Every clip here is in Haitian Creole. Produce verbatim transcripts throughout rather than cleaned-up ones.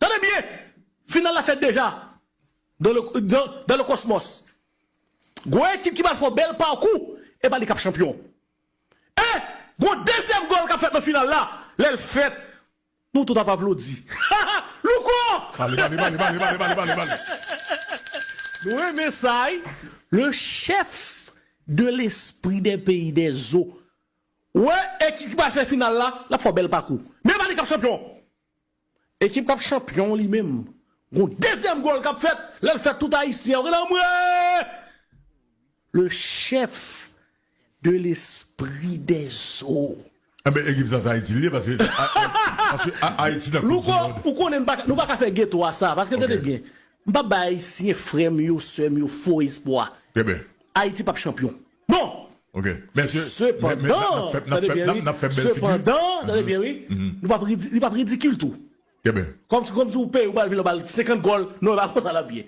Tande byen, final la fèt deja. Dans le, dans, dans le cosmos. Gwo ekip ki pral fè yon bèl pakou, e pa li k ap chanpyon. E, gwo dezyèm gòl k ap fèt nan final la, lè l fèt, nou tout ap aplodi. Louko! Pale, pale, pale, pale, pale, pale, pale, pale. Nou renmen sa, wi. Le chef de l'esprit des pays des eaux. Wè, ekip ki pral fè final la, l ap fè yon bèl pakou. Men pa li k ap chanpyon. Ekip k ap chanpyon li menm. Gon dezyèm gòl k ap fèt, lè l fèt tout Ayisyen yo rele anmwe! Le chef de l'esprit des eaux. Enben, ekip sa, se Ayiti li ye, paske, a, a, paske A- Ayiti nan Koup Louko, di Mond. Ou konnen nou pa, nou pa ka fè geto a sa, paske tande byen, m p ap bay Ayisyen, frè m yo, sè m yo, fo espwa. Trè byen. Ayiti p ap chanpyon. Non! Ok. Mesye, men, men, n ap- n ap fè- n ap fè- n ap- n ap fè bèl figi. Sepandan, tande byen, wi. Nou p ap ridi- li p ap ridikil tou. Trè byen. Kòmsi, kòmsi ou peye, ou pral vin, ou pral senkant gòl. Non, e pa konsa l ap ye.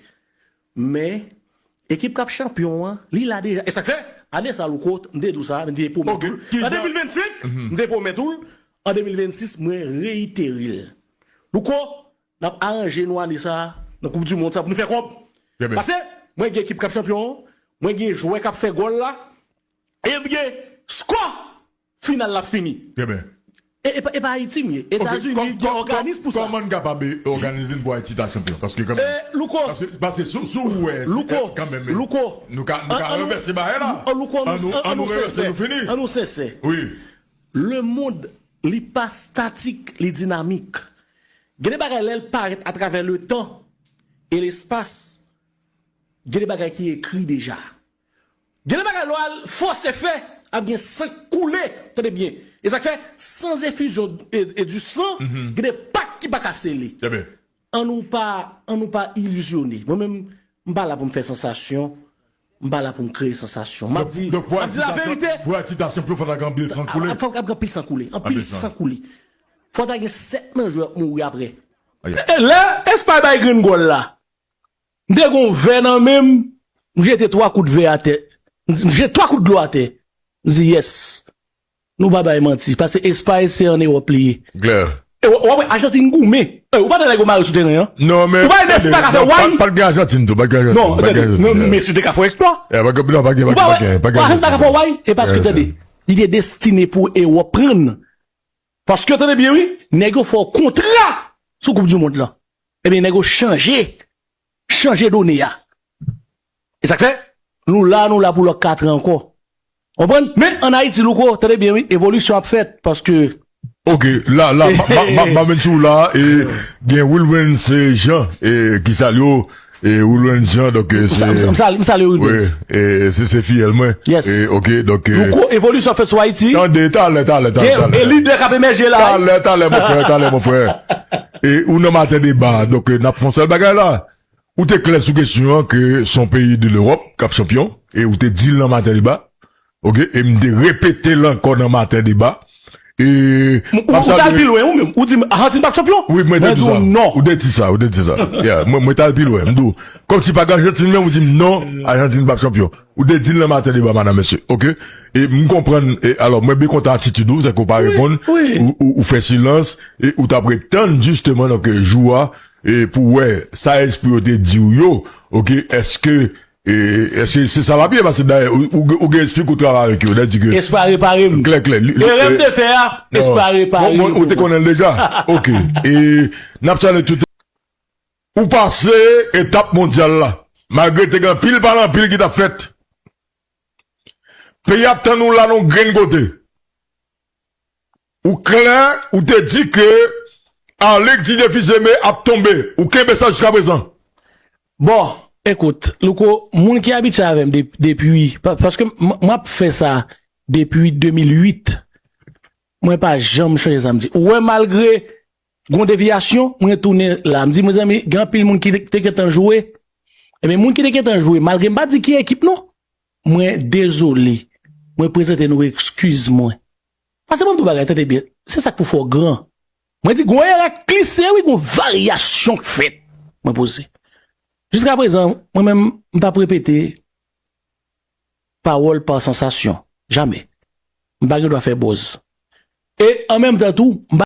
Men, ekip k ap chanpyon an, li la deja. E sa k fè, ane sa, Louko, m te di w sa, m te pwomèt ou l. An de mil vennsenk, m te pwomèt ou l, an de mil vennsis, mwen reyitere l. Louko, n ap aranje nou ane sa a, nan Koup di Mond sa, pou nou fè kòb. Paske, mwen gen ekip k ap chanpyon an, mwen gen jwè k ap fè gòl la, ebyen, skò final la ap fini. Trè byen. E, e pa- e pa Ayiti m ye. Etazini gen òganis pou sa. Kòman n kapab òganize n pou Ayiti ta chanpyon? Paske kanmenm. Louko. Paske, paske sou, sou ou wè, Louko, kanmenm, Louko, nou ka, nou ka ranvèse bagay la. Louko, an nou, an nou sensè. An nou fini. An nou sensè. Wi. Lemonn, li pa statik, li dinamik. Gen de bagay lè l parèt atravè letan e lespas, gen de bagay ki ekri deja. Gen de bagay lè w al fòse fè, ap gen san k koule, tande byen. E sa k fè, sans efizyon e, e di san, gen de pak ki pa ka sele. Trè byen. An nou pa, an nou pa ilizyone. Mwen menm, m pa la pou m fè sansasyon, m pa la pou m kreye sansasyon. M ap di, m ap di laverite. Pou Ayiti ta chanpyon, fò ta gen anpil san koule. Fò ta gen anpil san koule. Anpil san koule. Fò ta gen sèt nan jwè mouri apre. E lè Espay bay grenn gòl la, m te gen yon vè nan men m, m jete twa kout vè atè. M jete twa kout dlo atè. M di, yes. Nou pa bay manti, paske Espay se ann Ewòp li ye. Klè. E w ap wè Ajantin goumen. E, ou pa tande nèg yo mare sou teren an? Non, men ou pa wè Messi pa ka fè way? Pa t gen Ajantin tou, pa t gen Ajantin. Non, tande, non, Messi te ka fè eksplwa. Ou pa wè Ajantin pa ka fè way? E paske, tande, li te destine pou Ewòp pran l. Paske, tande byen, wi, nèg yo fè w kontra sou Koup di Mond lan. Ebyen, nèg yo chanje, chanje done a. E sa k fè, nou la, nou la pou lòt kat an ankò. Konprann? Men, ann Ayiti, Louko, tande byen, wi, evolisyon ap fèt, paske. Ok, la, la, m ap vin sou ou la, e gen Wilwens Jean, e, ki salye w, e, Wilwens Jean, donk, e, se. M salye Wilwens. Wi, e, se, se fiyèl mwen. Yes. E, ok, donk, e. Louko, evolisyon ap fèt sou Ayiti. Tande, talè, talè, talè, talè. E lidè k ap emèje la. Talè, talè, mon frè, talè, mon frè. E ou nan Maten Deba, donk, e, n ap fè yon sèl bagay la. Ou te klè sou kesyon an ke se yon peyi de Lewòp k ap chanpyon, e ou te di l nan Maten Deba, ok, e m te repete l ankò nan Maten Deba. E ou t al pi lwen ou menm, ou di m Ajantin p ap chanpyon? Wi, mwen te di sa. Ou te di sa, ou te di sa. Yeah, mwen, mwen t al pi lwen, m di w, kòmsi pa gen Ajantin menm, ou di m non, Ajantin p ap chanpyon. Ou te di l nan Maten Deba, madanm, mesye, ok? E m konprann, e alò, mwen byen kontan atitid ou, sèke ou pa reponn, ou, ou, ou fè silans, e ou t ap ret tann, jisteman, donk, jou a, e pou wè sa espri yo te di w yo, ok, èske, e, èske se sa l ap ye? Paske dayè, ou, ou, ou gen espri ke w travay avèk yo, dayè di ke. Espri a repare m. Klè, klè. Erè m te fè a, espri a repare m. Ou te konnen l deja. Ok. E n ap salye tout. Ou pase etap mondyal la. Malgre te gen anpil pale anpil ki t ap fèt. Peyi ap tann ou la nan yon grenn kote. Ou klè, ou te di ke Alix Didier Fils-Aimé ap tonbe. Ou kenbe sa jiska prezan? Bon, ekout, Louko, moun ki abitye avè m de- depi, pa- paske m- m ap fè sa depi de mil uit. Mwen pa janm chanje sa m di. Ou wè, malgre gon devyasyon, mwen tounen la. M di, mezanmi, gen anpil moun ki te- te gentan jwe. Ebyen, moun ki te gentan jwe, malgre m pa di ki ekip non, mwen dezole. Mwen prezante nou ekskiz mwen. Paske ban m di w bagay, tande byen. Se sa k pou fè w gran. Mwen di, gon erè k glise, wi, gon varyasyon k fèt. Mwen poze. Jiska prezan, mwen menm, m p ap repete pawòl pa sansasyon. Jamè. M pa gen dwa fè buzz. E an menm tan tou, m pa